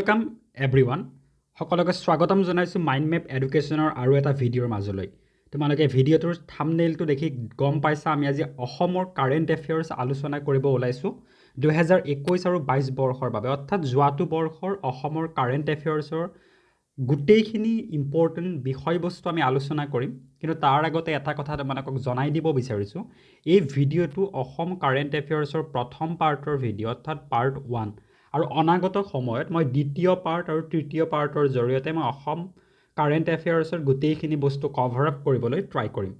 Welcome everyone, সকলোকে স্বাগতম জনাইছোঁ মাইণ্ড মেপ এডুকেশ্যনৰ আৰু এটা ভিডিঅ'ৰ মাজলৈ। তোমালোকে ভিডিঅ'টোৰ থামনেইলটো দেখি গম পাইছা, আমি আজি অসমৰ কাৰেণ্ট এফেয়াৰ্ছ আলোচনা কৰিব ওলাইছোঁ 2021 আৰু 22 বৰ্ষৰ বাবে। অৰ্থাৎ যোৱাটো বৰ্ষৰ অসমৰ কাৰেণ্ট এফেয়াৰ্ছৰ গোটেইখিনি ইম্পৰ্টেণ্ট বিষয়বস্তু আমি আলোচনা কৰিম। কিন্তু তাৰ আগতে এটা কথা তোমালোকক জনাই দিব বিচাৰিছোঁ। এই ভিডিঅ'টো অসম কাৰেণ্ট এফেয়াৰ্ছৰ প্ৰথম পাৰ্টৰ ভিডিঅ', অৰ্থাৎ পাৰ্ট 1। আৰু অনাগত সময়ত মই দ্বিতীয় পাৰ্ট আৰু তৃতীয় পাৰ্টৰ জৰিয়তে মই অসম কাৰেণ্ট এফেয়াৰ্ছৰ গোটেইখিনি বস্তু কভাৰ আপ কৰিবলৈ ট্ৰাই কৰিম।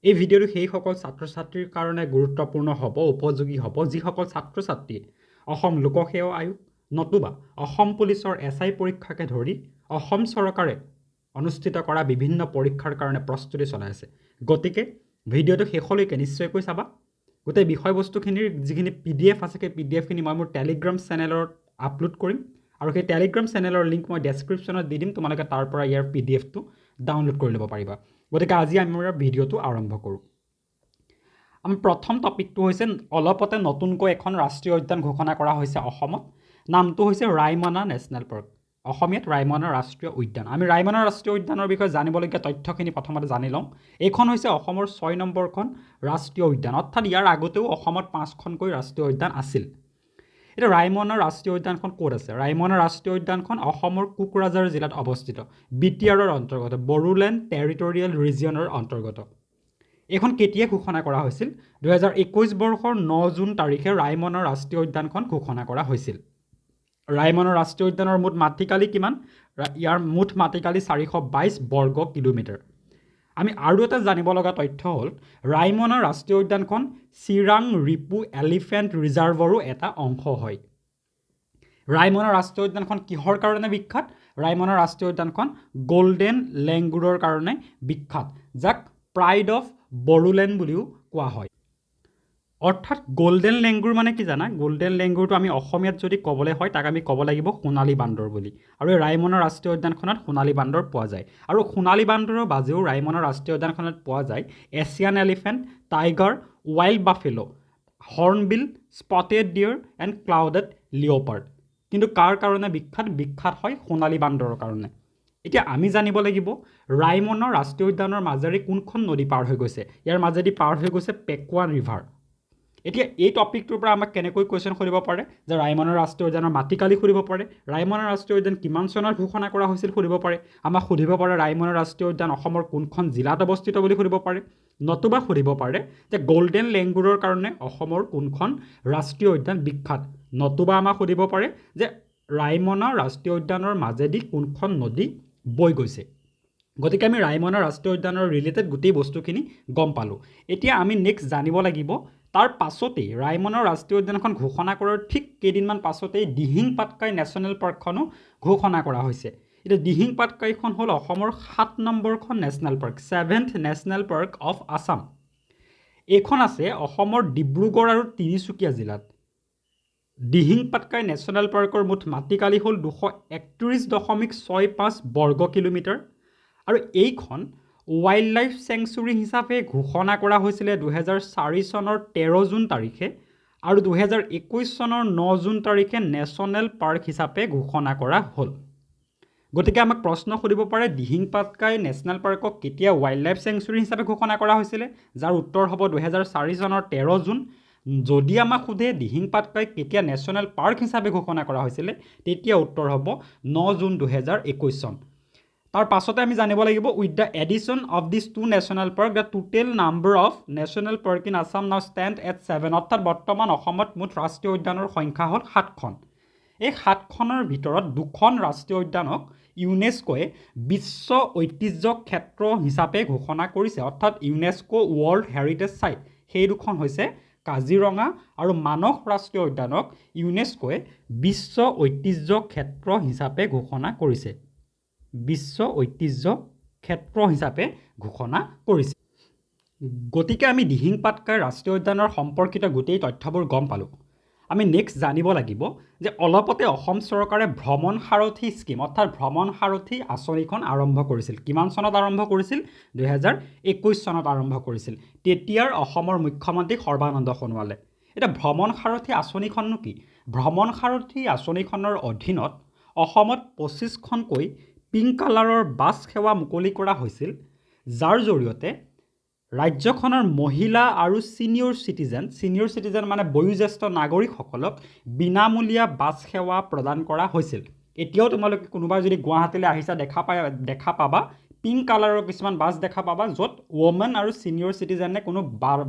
এই ভিডিঅ'টো সেইসকল ছাত্ৰ ছাত্ৰীৰ কাৰণে গুৰুত্বপূৰ্ণ হ'ব, উপযোগী হ'ব, যিসকল ছাত্ৰ ছাত্ৰীয়ে অসম লোকসেৱা আয়োগ নতুবা অসম পুলিচৰ এছআই পৰীক্ষাকে ধৰি অসম চৰকাৰে অনুষ্ঠিত কৰা বিভিন্ন পৰীক্ষাৰ কাৰণে প্ৰস্তুতি চলাই আছে। গতিকে ভিডিঅ'টো শেষলৈকে নিশ্চয়কৈ চাবা। গোটেই বিষয়বস্তুখিনিৰ যিখিনি পিডিএফ আছে, সেই পিডিএফখিনি মই মোৰ টেলিগ্ৰাম চেনেলত আপলোড কৰিম আৰু সেই টেলিগ্ৰাম চেনেলৰ লিংক মই ডেছক্ৰিপশ্যনত দি দিম। তোমালোকে তাৰ পৰা ইয়াৰ পিডিএফটো ডাউনলোড কৰি ল'ব পাৰিবা। গতিকে আজি আমি আমাৰ ভিডিঅ'টো আৰম্ভ কৰোঁ। আমাৰ প্ৰথম টপিকটো হৈছে, অলপতে নতুনকৈ এখন ৰাষ্ট্ৰীয় উদ্যান ঘোষণা কৰা হৈছে অসমত। নামটো হৈছে ৰায়মনা নেশ্যনেল পাৰ্ক, অসমীয়াত ৰায়মনা ৰাষ্ট্ৰীয় উদ্যান। আমি ৰায়মনা ৰাষ্ট্ৰীয় উদ্যানৰ বিষয়ে জানিবলগীয়া তথ্যখিনি প্ৰথমতে জানি লওঁ। এইখন হৈছে অসমৰ 6 নম্বৰখন ৰাষ্ট্ৰীয় উদ্যান, অৰ্থাৎ ইয়াৰ আগতেও অসমত পাঁচখনকৈ ৰাষ্ট্ৰীয় উদ্যান আছিল। এতিয়া ৰায়মনা ৰাষ্ট্ৰীয় উদ্যানখন ক'ত আছে? ৰায়মনা ৰাষ্ট্ৰীয় উদ্যানখন অসমৰ কোকৰাঝাৰ জিলাত অৱস্থিত, বিটিআৰৰ অন্তৰ্গত, বড়োলেণ্ড টেৰিটৰিয়েল ৰিজিয়নৰ অন্তৰ্গত। এইখন কেতিয়া ঘোষণা কৰা হৈছিল? 2021 বৰ্ষৰ 9 জুন তাৰিখে ৰায়মনা ৰাষ্ট্ৰীয় উদ্যানখন ঘোষণা কৰা হৈছিল। ৰায়মনা ৰাষ্ট্ৰীয় উদ্যানৰ মুঠ মাটিকালি কিমান? ইয়াৰ মুঠ মাটিকালি 422 বৰ্গ কিলোমিটাৰ। আমি আৰু এটা জানিব লগা তথ্য হ'ল, ৰায়মনা ৰাষ্ট্ৰীয় উদ্যানখন চিৰাং ৰিপু এলিফেণ্ট ৰিজাৰ্ভৰো এটা অংশ হয়। ৰায়মনা ৰাষ্ট্ৰীয় উদ্যানখন কিহৰ কাৰণে বিখ্যাত? ৰায়মনা ৰাষ্ট্ৰীয় উদ্যানখন গ'ল্ডেন লেংগুৰৰ কাৰণে বিখ্যাত, যাক প্ৰাইড অফ বড়োলেণ্ড বুলিও কোৱা হয়। অৰ্থাৎ গ'ল্ডেন লেংগুৰ মানে কি জানা? গ'ল্ডেন লেংগুৰটো আমি অসমীয়াত যদি ক'বলৈ হয়, তাক আমি ক'ব লাগিব সোণালী বান্দৰ বুলি। আৰু এই ৰায়মনা ৰাষ্ট্ৰীয় উদ্যানখনত সোণালী বান্দৰ পোৱা যায়। আৰু সোণালী বান্দৰৰ বাজেও ৰায়মনা ৰাষ্ট্ৰীয় উদ্যানখনত পোৱা যায় Asian elephant, tiger, wild buffalo, hornbill, spotted deer and clouded leopard। কিন্তু কাৰ কাৰণে বিখ্যাত? বিখ্যাত হয় সোণালী বান্দৰৰ কাৰণে। এতিয়া আমি জানিব লাগিব, ৰায়মনা ৰাষ্ট্ৰীয় উদ্যানৰ মাজেৰে কোনখন নদী পাৰ হৈ গৈছে? ইয়াৰ মাজেদি পাৰ হৈ গৈছে পেকুৱা ৰিভাৰ। এতিয়া এই টপিকটোৰ পৰা আমাক কেনেকৈ কুৱেশ্যন সুধিব পাৰে যে ৰায়মনা ৰাষ্ট্ৰীয় উদ্যানৰ মাটিকালি সুধিব পাৰে, ৰায়মনা ৰাষ্ট্ৰীয় উদ্যান কিমান চনত ঘোষণা কৰা হৈছিল সুধিব পাৰে, আমাক সুধিব পাৰে ৰায়মনা ৰাষ্ট্ৰীয় উদ্যান অসমৰ কোনখন জিলাত অৱস্থিত বুলি সুধিব পাৰে, নতুবা সুধিব পাৰে যে গ'ল্ডেন লেংগুৰৰ কাৰণে অসমৰ কোনখন ৰাষ্ট্ৰীয় উদ্যান বিখ্যাত, নতুবা আমাক সুধিব পাৰে যে ৰায়মনা ৰাষ্ট্ৰীয় উদ্যানৰ মাজেদি কোনখন নদী বৈ গৈছে। গতিকে আমি ৰায়মনা ৰাষ্ট্ৰীয় উদ্যানৰ ৰিলেটেড গোটেই বস্তুখিনি গম পালোঁ। এতিয়া আমি নেক্সট জানিব লাগিব, তাৰ পাছতেই, ৰায়মনা ৰাষ্ট্ৰীয় উদ্যানখন ঘোষণা কৰাৰ ঠিক কেইদিনমান পাছতেই দিহিং পাটকাই নেশ্যনেল পাৰ্কখনো ঘোষণা কৰা হৈছে। এতিয়া দিহিং পাটকাইখন হ'ল অসমৰ 7 নম্বৰখন national park, seventh national park of Assam। এইখন আছে অসমৰ ডিব্ৰুগড় আৰু তিনিচুকীয়া জিলাত। দিহিং পাটকাই নেশ্যনেল পাৰ্কৰ মুঠ মাটিকালি হ'ল 231.65 বৰ্গ কিলোমিটাৰ আৰু এইখন ৱাইল্ড লাইফ চেংচুৰী হিচাপে ঘোষণা কৰা হৈছিলে 2004 চনৰ 13 জুন তাৰিখে আৰু 2021 চনৰ 9 জুন তাৰিখে নেশ্যনেল পাৰ্ক হিচাপে ঘোষণা কৰা হ'ল। গতিকে আমাক প্ৰশ্ন সুধিব পাৰে, দিহিং পাটকাই নেশ্যনেল পাৰ্কক কেতিয়া ৱাইল্ড লাইফ চেংচুৰী হিচাপে ঘোষণা কৰা হৈছিলে? যাৰ উত্তৰ হ'ব 2004 চনৰ 13 জুন। যদি আমাক সোধে দিহিং পাটকাইক কেতিয়া নেশ্যনেল পাৰ্ক হিচাপে ঘোষণা কৰা হৈছিলে, তেতিয়া উত্তৰ হ'ব 9 জুন 2021 চন। তাৰ পাছতে আমি জানিব লাগিব, with the addition of this two national park, the total number of national park in Assam now stand at seven। অৰ্থাৎ বৰ্তমান অসমত মুঠ ৰাষ্ট্ৰীয় উদ্যানৰ সংখ্যা হ'ল সাতখন। এই সাতখনৰ ভিতৰত দুখন ৰাষ্ট্ৰীয় উদ্যানক ইউনেস্কোৱে বিশ্ব ঐতিহ্য ক্ষেত্ৰ হিচাপে ঘোষণা কৰিছে, অৰ্থাৎ ইউনেস্কো ৱৰ্ল্ড হেৰিটেজ চাইট। সেই দুখন হৈছে কাজিৰঙা আৰু মানস ৰাষ্ট্ৰীয় উদ্যানক ইউনেস্কোৱে বিশ্ব ঐতিহ্য ক্ষেত্ৰ হিচাপে ঘোষণা কৰিছে, বিশ্ব ঐতিহ্য ক্ষেত্ৰ হিচাপে ঘোষণা কৰিছে। গতিকে আমি দিহিং পাটকাই ৰাষ্ট্ৰীয় উদ্যানৰ সম্পৰ্কিত গোটেই তথ্যবোৰ গম পালোঁ। আমি নেক্সট জানিব লাগিব যে অলপতে অসম চৰকাৰে ভ্ৰমণ সাৰথি স্কীম, অৰ্থাৎ ভ্ৰমণ সাৰথি আঁচনিখন আৰম্ভ কৰিছিল। কিমান চনত আৰম্ভ কৰিছিল? 2021 চনত আৰম্ভ কৰিছিল, তেতিয়াৰ অসমৰ মুখ্যমন্ত্ৰী সৰ্বানন্দ সোণোৱালে। এতিয়া ভ্ৰমণ সাৰথি আঁচনিখননো কি? ভ্ৰমণ সাৰথি আঁচনিখনৰ অধীনত অসমত 25খনকৈ পিংক কালাৰৰ বাছ সেৱা মুকলি কৰা হৈছিল, যাৰ জৰিয়তে ৰাজ্যখনৰ মহিলা আৰু ছিনিয়ৰ চিটিজেন, ছিনিয়ৰ চিটিজেন মানে বয়োজ্যেষ্ঠ নাগৰিকসকলক বিনামূলীয়া বাছ সেৱা প্ৰদান কৰা হৈছিল। এতিয়াও তোমালোকে কোনোবাই যদি গুৱাহাটীলৈ আহিছা, দেখা পাবা, পিংক কালাৰৰ কিছুমান বাছ দেখা পাবা, য'ত ৱমেন আৰু ছিনিয়ৰ চিটিজেনে কোনো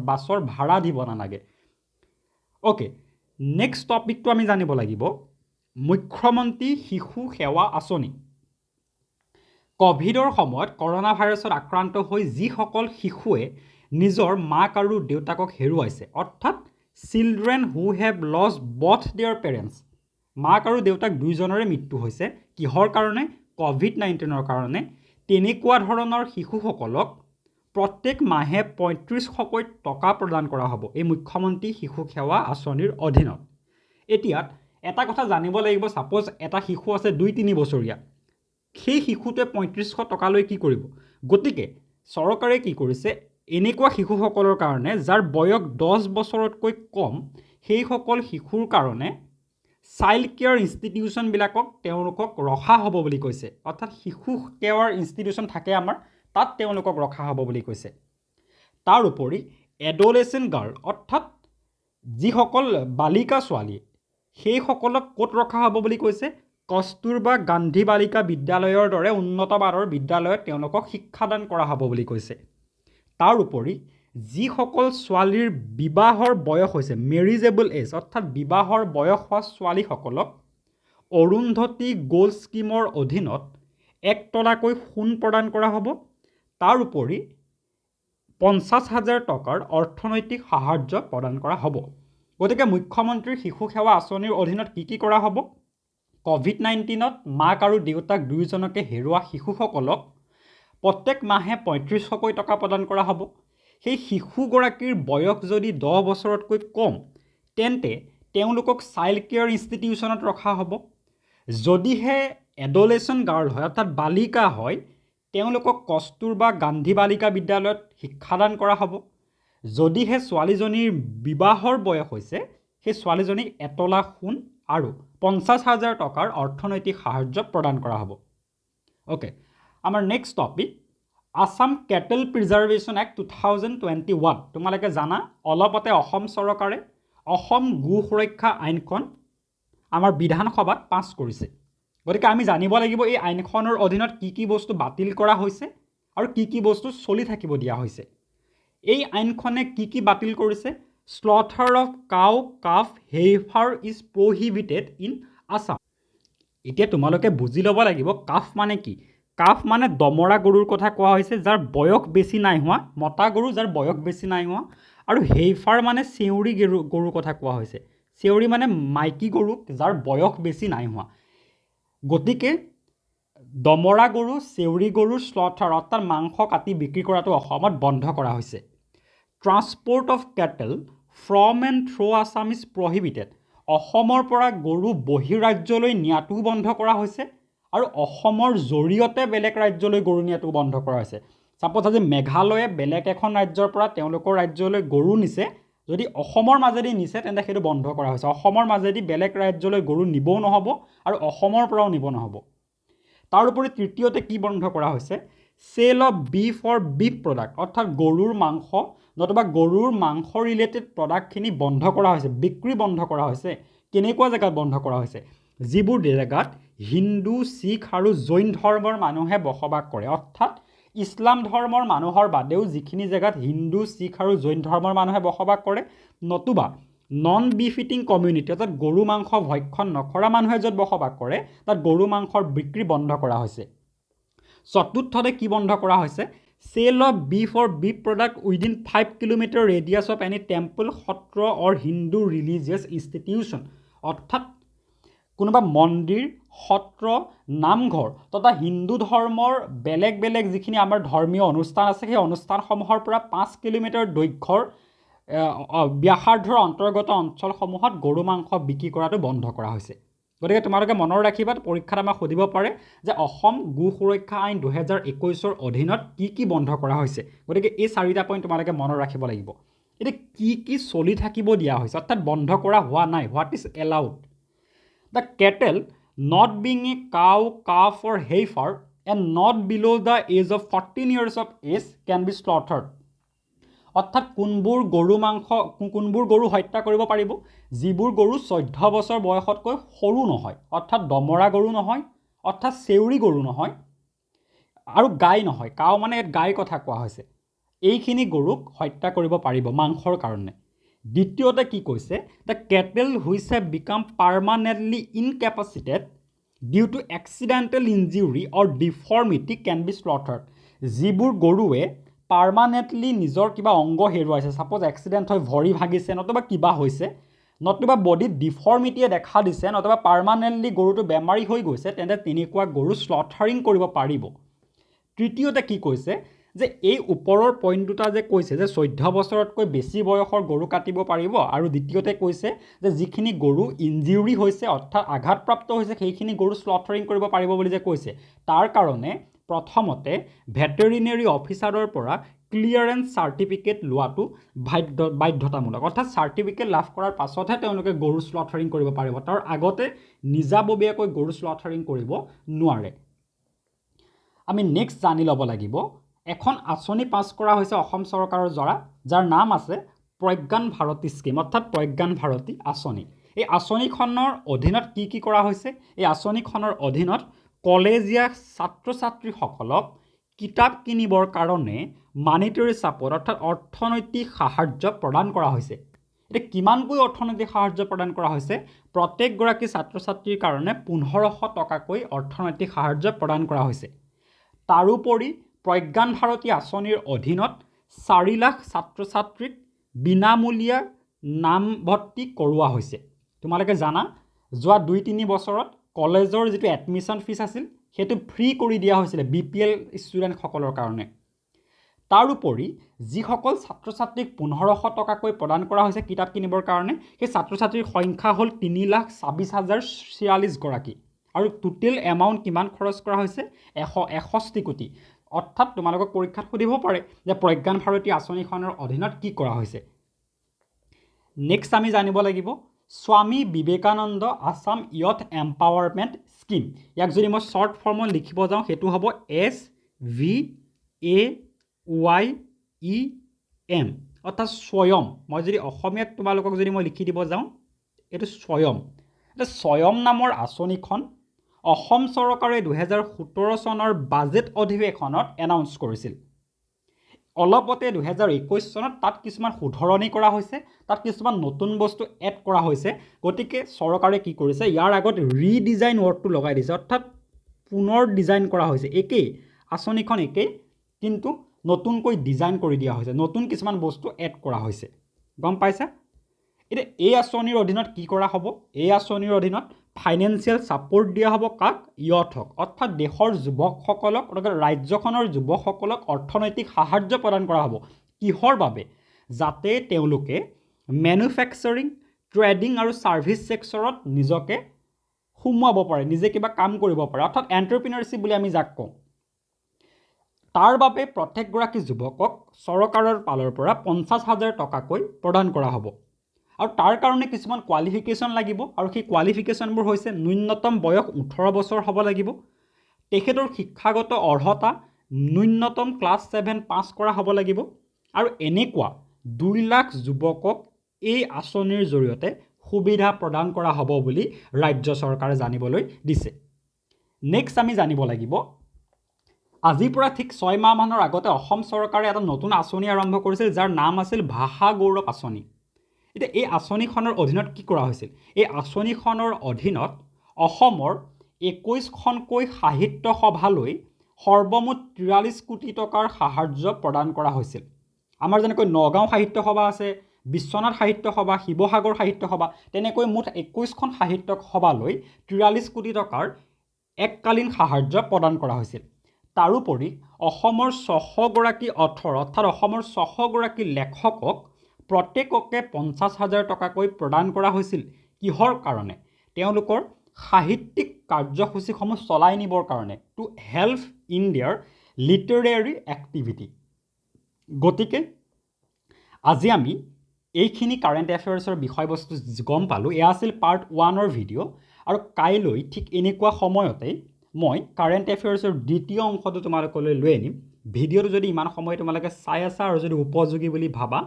বাছৰ ভাড়া দিব নালাগে। অ'কে, নেক্সট টপিকটো আমি জানিব লাগিব, মুখ্যমন্ত্ৰী শিশু সেৱা আঁচনি। ক'ভিডৰ সময়ত কৰোণা ভাইৰাছত আক্ৰান্ত হৈ যিসকল শিশুৱে নিজৰ মাক আৰু দেউতাকক হেৰুৱাইছে, অৰ্থাৎ children who have lost both their parents, মাক আৰু দেউতাক দুয়োজনৰে মৃত্যু হৈছে, কিহৰ কাৰণে? ক'ভিড-19ৰ কাৰণে। তেনেকুৱা ধৰণৰ শিশুসকলক প্ৰত্যেক মাহে 3500কৈ টকা প্ৰদান কৰা হ'ব এই মুখ্যমন্ত্ৰী শিশু সেৱা আঁচনিৰ অধীনত। এতিয়া এটা কথা জানিব লাগিব, ছাপ'জ এটা শিশু আছে 2-3 বছৰীয়া, সেই শিশুটোৱে 3500 টকা লৈ কি কৰিব? গতিকে চৰকাৰে কি কৰিছে, এনেকুৱা শিশুসকলৰ কাৰণে যাৰ বয়স 10 বছৰতকৈ কম, সেইসকল শিশুৰ কাৰণে চাইল্ড কেয়াৰ ইনষ্টিটিউশ্যনবিলাকক তেওঁলোকক ৰখা হ'ব বুলি কৈছে। অৰ্থাৎ শিশু কেয়াৰ ইনষ্টিটিউশ্যন থাকে আমাৰ, তাত তেওঁলোকক ৰখা হ'ব বুলি কৈছে। তাৰ উপৰি এডলেচেণ্ট গাৰ্ল, অৰ্থাৎ যিসকল বালিকা ছোৱালী, সেইসকলক ক'ত ৰখা হ'ব বুলি কৈছে? কস্তুৰবা গান্ধী বালিকা বিদ্যালয়ৰ দৰে উন্নত মানৰ বিদ্যালয়ত তেওঁলোকক শিক্ষাদান কৰা হ'ব বুলি কৈছে। তাৰ উপৰি যিসকল ছোৱালীৰ বিবাহৰ বয়স হৈছে, মেৰিজেবল এজ, অৰ্থাৎ বিবাহৰ বয়স হোৱা ছোৱালীসকলক অৰুন্ধতী গ'ল্ড স্কীমৰ অধীনত 1 তলাকৈ সোণ প্ৰদান কৰা হ'ব। তাৰ উপৰি 50 হাজাৰ টকাৰ অৰ্থনৈতিক সাহাৰ্য প্ৰদান কৰা হ'ব। গতিকে মুখ্যমন্ত্ৰীৰ শিশু সেৱা আঁচনিৰ অধীনত কি কি কৰা হ'ব? ক'ভিড-19ত মাক আৰু দেউতাক দুয়োজনকে হেৰুওৱা শিশুসকলক প্ৰত্যেক মাহে 3500কৈ টকা প্ৰদান কৰা হ'ব। সেই শিশুগৰাকীৰ বয়স যদি 10 বছৰতকৈ কম, তেন্তে তেওঁলোকক চাইল্ড কেয়াৰ ইনষ্টিটিউশ্যনত ৰখা হ'ব। যদিহে এডলেচেণ্ট গাৰ্ল হয়, অৰ্থাৎ বালিকা হয়, তেওঁলোকক কস্তুৰবা গান্ধী বালিকা বিদ্যালয়ত শিক্ষাদান কৰা হ'ব। যদিহে ছোৱালীজনীৰ বিবাহৰ বয়স হৈছে, সেই ছোৱালীজনীক এতলা সোণ আৰু 50 হাজাৰ টকাৰ অৰ্থনৈতিক সাহাৰ্য প্ৰদান কৰা হ'ব। অ'কে, আমাৰ next topic, Assam Cattle Preservation Act 2021। তোমালোকে জানা, অলপতে অসম চৰকাৰে অসম গো সুৰক্ষা আইনখন আমাৰ বিধানসভাত পাছ কৰিছে। গতিকে আমি জানিব লাগিব এই আইনখনৰ অধীনত কি কি বস্তু বাতিল কৰা হৈছে আৰু কি কি বস্তু চলি থাকিব দিয়া হৈছে। এই আইনখনে কি কি বাতিল কৰিছে? Slaughter of cow, calf, heifer is prohibited in Assam। এতিয়া তোমালোকে বুজি ল'ব লাগিব কাফ মানে কি। কাফ মানে দমৰা গৰুৰ কথা কোৱা হৈছে, যাৰ বয়স বেছি নাই হোৱা, মতা গৰু যাৰ বয়স বেছি নাই হোৱা। আৰু হেইফাৰ মানে চেউৰী গৰুৰ কথা কোৱা হৈছে। চেউৰী মানে মাইকী গৰু যাৰ বয়স বেছি নাই হোৱা। গতিকে দমৰা গৰু, চেউৰী গৰুৰ শ্লথাৰ, অৰ্থাৎ মাংস কাটি বিক্ৰী কৰাটো অসমত বন্ধ কৰা হৈছে। Transport of cattle from and through Assam is prohibited। অসমৰ পৰা গৰু বহিৰাজ্যলৈ নিয়াটোও বন্ধ কৰা হৈছে আৰু অসমৰ জৰিয়তে বেলেগ ৰাজ্যলৈ গৰু নিয়াটোও বন্ধ কৰা হৈছে। ছাপ'জ আজি মেঘালয়ে বেলেগ এখন ৰাজ্যৰ পৰা তেওঁলোকৰ ৰাজ্যলৈ গৰু নিছে, যদি অসমৰ মাজেদি নিছে, তেন্তে সেইটো বন্ধ কৰা হৈছে। অসমৰ মাজেদি বেলেগ ৰাজ্যলৈ গৰু নিবও নহ'ব আৰু অসমৰ পৰাও নিব নহ'ব। তাৰোপৰি তৃতীয়তে কি বন্ধ কৰা হৈছে? Sale of beef or beef product, অৰ্থাৎ গৰুৰ মাংস নতুবা গৰুৰ মাংস ৰিলেটেড প্ৰডাক্টখিনি বন্ধ কৰা হৈছে, বিক্ৰী বন্ধ কৰা হৈছে। কেনেকুৱা জেগাত বন্ধ কৰা হৈছে? যিবোৰ জেগাত হিন্দু, শিখ আৰু জৈন ধৰ্মৰ মানুহে বসবাস কৰে, অৰ্থাৎ ইছলাম ধৰ্মৰ মানুহৰ বাদেও যিখিনি জেগাত হিন্দু, শিখ আৰু জৈন ধৰ্মৰ মানুহে বসবাস কৰে, নতুবা নন বিফ ইটিং কমিউনিটি, অৰ্থাৎ গৰু মাংস ভক্ষণ নকৰা মানুহে য'ত বসবাস কৰে, তাত গৰু মাংসৰ বিক্ৰী বন্ধ কৰা হৈছে। চতুৰ্থতে কি বন্ধ কৰা হৈছে? Sale of beef or beef product within 5 kilometre radius of any temple, Satra or Hindu religious institution। অৰ্থাৎ কোনোবা মন্দিৰ, সত্ৰ, নামঘৰ তথা হিন্দু ধৰ্মৰ বেলেগ বেলেগ যিখিনি আমাৰ ধৰ্মীয় অনুষ্ঠান আছে, সেই অনুষ্ঠানসমূহৰ পৰা 5 কিলোমিটাৰ দৈৰ্ঘ্যৰ ব্যাসাৰ্ধৰ অন্তৰ্গত অঞ্চলসমূহত গৰু মাংস বিক্ৰী কৰাটো বন্ধ কৰা হৈছে। গতিকে তোমালোকে মনত ৰাখিবা, পৰীক্ষাত আমাক সুধিব পাৰে যে অসম গো সুৰক্ষা আইন 2021ৰ অধীনত কি কি বন্ধ কৰা হৈছে। গতিকে এই চাৰিটা পইণ্ট তোমালোকে মনত ৰাখিব লাগিব। এতিয়া কি কি চলি থাকিব দিয়া হৈছে, অৰ্থাৎ বন্ধ কৰা হোৱা নাই? What is allowed? The cattle not being a cow, calf or heifer and not below the age of 14 years of age can be slaughtered. অৰ্থাৎ কোনবোৰ গৰু মাংস, কোনবোৰ গৰু হত্যা কৰিব পাৰিব? যিবোৰ গৰু 14 বছৰ বয়সতকৈ সৰু নহয়, অৰ্থাৎ দমৰা গৰু নহয়, অৰ্থাৎ চেউৰী গৰু নহয় আৰু গাই নহয়। কাউ মানে ইয়াত গাইৰ কথা কোৱা হৈছে। এইখিনি গৰুক হত্যা কৰিব পাৰিব মাংসৰ কাৰণে। দ্বিতীয়তে কি কৈছে? The cattle which have become permanently incapacitated due to accidental injury or deformity can be slaughtered. যিবোৰ গৰুৱে পাৰ্মানেণ্টলি নিজৰ কিবা অংগ হেৰুৱাইছে, ছাপ'জ এক্সিডেণ্ট হৈ ভৰি ভাগিছে, নতুবা কিবা হৈছে, নতুবা বডিত ডিফৰ্মিটিয়ে দেখা দিছে, নতুবা পাৰ্মানেণ্টলি গৰুটো বেমাৰী হৈ গৈছে, তেন্তে তেনেকুৱা গৰু শ্লটাৰিং কৰিব পাৰিব। তৃতীয়তে কি কৈছে যে এই ওপৰৰ পইণ্ট দুটা যে কৈছে যে 14 বছৰতকৈ বেছি বয়সৰ গৰু কাটিব পাৰিব আৰু দ্বিতীয়তে কৈছে যে যিখিনি গৰু ইনজিউৰি হৈছে, অৰ্থাৎ আঘাতপ্ৰাপ্ত হৈছে, সেইখিনি গৰু শ্লটাৰিং কৰিব পাৰিব বুলি যে কৈছে, তাৰ কাৰণে প্ৰথমতে ভেটেৰিনেৰী অফিচাৰৰ পৰা ক্লিয়াৰেঞ্চ চাৰ্টিফিকেট লোৱাটো বাধ্যতামূলক। অৰ্থাৎ চাৰ্টিফিকেট লাভ কৰাৰ পাছতহে তেওঁলোকে গৰু শ্লটাৰিং কৰিব পাৰিব। তাৰ আগতে নিজাববীয়াকৈ গৰু শ্লটাৰিং কৰিব নোৱাৰে। আমি নেক্সট জানি ল'ব লাগিব, এখন আঁচনি পাছ কৰা হৈছে অসম চৰকাৰৰ দ্বাৰা, যাৰ নাম আছে প্ৰজ্ঞান ভাৰতী স্কীম, অৰ্থাৎ প্ৰজ্ঞান ভাৰতী আঁচনি। এই আঁচনিখনৰ অধীনত কি কি কৰা হৈছে? এই আঁচনিখনৰ অধীনত কলেজীয়া ছাত্ৰ ছাত্ৰীসকলক কিতাপ কিনিবৰ কাৰণে মানিটেৰী ছাপৰ্ট, অৰ্থাৎ অৰ্থনৈতিক সাহাৰ্য প্ৰদান কৰা হৈছে। এতিয়া কিমানকৈ অৰ্থনৈতিক সাহাৰ্য প্ৰদান কৰা হৈছে? প্ৰত্যেকগৰাকী ছাত্ৰ ছাত্ৰীৰ কাৰণে 1500 টকাকৈ অৰ্থনৈতিক সাহাৰ্য প্ৰদান কৰা হৈছে। তাৰোপৰি প্ৰজ্ঞান ভাৰতী আঁচনিৰ অধীনত 4 লাখ ছাত্ৰ ছাত্ৰীক বিনামূলীয়া নামভৰ্তি কৰোৱা হৈছে। তোমালোকে জানা, যোৱা 2-3 বছৰত কলেজৰ যিটো এডমিশ্যন ফিজ আছিল, সেইটো ফ্ৰী কৰি দিয়া হৈছিলে বিপিএল ষ্টুডেণ্টসকলৰ কাৰণে। তাৰোপৰি যিসকল ছাত্ৰ ছাত্ৰীক 1500 টকাকৈ প্ৰদান কৰা হৈছে কিতাপ কিনিবৰ কাৰণে, সেই ছাত্ৰ ছাত্ৰীৰ সংখ্যা হ'ল 3,26,046 গৰাকী। আৰু টোটেল এমাউণ্ট কিমান খৰচ কৰা হৈছে? 161 কোটি। অৰ্থাৎ তোমালোকক পৰীক্ষাত সুধিব পাৰে যে প্ৰজ্ঞান ভাৰতী আঁচনিখনৰ অধীনত কি কৰা হৈছে। নেক্সট আমি জানিব লাগিব Swami Vivekananda Assam youth empowerment scheme. ইয়াক যদি মই শ্বৰ্ট ফৰ্মত লিখিব যাওঁ, সেইটো হ'ব SVAYEM, অৰ্থাৎ স্বয়ম। মই যদি অসমীয়াত তোমালোকক যদি মই লিখি দিব যাওঁ, এইটো স্বয়ম। এতিয়া স্বয়ম নামৰ আঁচনিখন অসম চৰকাৰে 2017 চনৰ বাজেট অধিৱেশনত এনাউন্স কৰিছিল। অলপতে 2021 চনত তাত কিছুমান শুধৰণি কৰা হৈছে, তাত কিছুমান নতুন বস্তু এড কৰা হৈছে। গতিকে চৰকাৰে কি কৰিছে? ইয়াৰ আগত ৰিডিজাইন ৱৰ্ডটো লগাই দিছে, অৰ্থাৎ পুনৰ ডিজাইন কৰা হৈছে। একেই আঁচনিখন, একেই, কিন্তু নতুনকৈ ডিজাইন কৰি দিয়া হৈছে, নতুন কিছুমান বস্তু এড কৰা হৈছে। গম পাইছা? এতিয়া এই আঁচনিৰ অধীনত কি কৰা হ'ব? এই আঁচনিৰ অধীনত ফাইনেন্সিয়েল ছাপৰ্ট দিয়া হ'ব। কাক? ইয়থক, অৰ্থাৎ দেশৰ যুৱকসকলক, অৰ্থাৎ ৰাজ্যখনৰ যুৱকসকলক অৰ্থনৈতিক সাহাৰ্য প্ৰদান কৰা হ'ব। কিহৰ বাবে? যাতে তেওঁলোকে মেনুফেকচাৰিং, ট্ৰেডিং আৰু ছাৰ্ভিচ ছেক্টৰত নিজকে সোমোৱাব পাৰে, নিজে কিবা কাম কৰিব পাৰে, অৰ্থাৎ এণ্টাৰপ্ৰিনাৰশ্বিপ বুলি আমি যাক কওঁ। তাৰ বাবে প্ৰত্যেকগৰাকী যুৱকক চৰকাৰৰ ফালৰ পৰা 50 হাজাৰ টকাকৈ প্ৰদান কৰা হ'ব। আৰু তাৰ কাৰণে কিছুমান কোৱালিফিকেশ্যন লাগিব আৰু সেই কোৱালিফিকেশ্যনবোৰ হৈছে ন্যূনতম বয়স 18 বছৰ হ'ব লাগিব, তেখেতৰ শিক্ষাগত অৰ্হতা ন্যূনতম ক্লাছ 7 পাছ কৰা হ'ব লাগিব। আৰু এনেকুৱা 2 লাখ যুৱকক এই আঁচনিৰ জৰিয়তে সুবিধা প্ৰদান কৰা হ'ব বুলি ৰাজ্য চৰকাৰে জানিবলৈ দিছে। নেক্সট আমি জানিব লাগিব, আজিৰ পৰা ঠিক 6 মাহমানৰ আগতে অসম চৰকাৰে এটা নতুন আঁচনি আৰম্ভ কৰিছিল, যাৰ নাম আছিল ভাষা গৌৰৱ আঁচনি। এতিয়া এই আঁচনিখনৰ অধীনত কি কৰা হৈছিল? এই আঁচনিখনৰ অধীনত অসমৰ 21খনকৈ সাহিত্য সভালৈ সৰ্বমুঠ 43 কোটি টকাৰ সাহাৰ্য প্ৰদান কৰা হৈছিল। আমাৰ যেনেকৈ নগাঁও সাহিত্য সভা আছে, বিশ্বনাথ সাহিত্য সভা, শিৱসাগৰ সাহিত্য সভা, তেনেকৈ মুঠ 21খন সাহিত্য সভালৈ 43 কোটি টকাৰ এককালীন সাহাৰ্য প্ৰদান কৰা হৈছিল। তাৰোপৰি অসমৰ 600গৰাকী অথৰ, অৰ্থাৎ অসমৰ 600গৰাকী লেখকক প্ৰত্যেককে 50 হাজাৰ টকাকৈ প্ৰদান কৰা হৈছিল। কিহৰ কাৰণে? তেওঁলোকৰ সাহিত্যিক কাৰ্যসূচীসমূহ চলাই নিবৰ কাৰণে, to help in their literary activity. গতিকে আজি আমি এইখিনি কাৰেণ্ট এফেয়াৰ্ছৰ বিষয়বস্তু গম পালোঁ। এয়া আছিল পাৰ্ট 1ৰ ভিডিঅ'। আৰু কাইলৈ ঠিক এনেকুৱা সময়তে মই কাৰেণ্ট এফেয়াৰ্ছৰ দ্বিতীয় অংশটো তোমালোকলৈ লৈ আনিম। ভিডিঅ'টো যদি ইমান সময় তোমালোকে চাই আছা আৰু যদি উপযোগী বুলি ভাবা,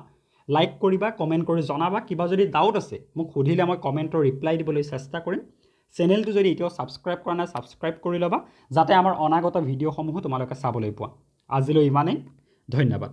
লাইক কৰিবা, কমেণ্ট কৰি জনাবা। কিবা যদি ডাউট আছে, মোক সুধিলে মই কমেণ্টৰ ৰিপ্লাই দিবলৈ চেষ্টা কৰিম। চেনেলটো যদি এতিয়াও ছাবস্ক্ৰাইব কৰা নাই, ছাবস্ক্ৰাইব কৰি ল'বা, যাতে আমাৰ অনাগত ভিডিঅ'সমূহো তোমালোকে চাবলৈ পোৱা। আজিলৈ ইমানেই, ধন্যবাদ।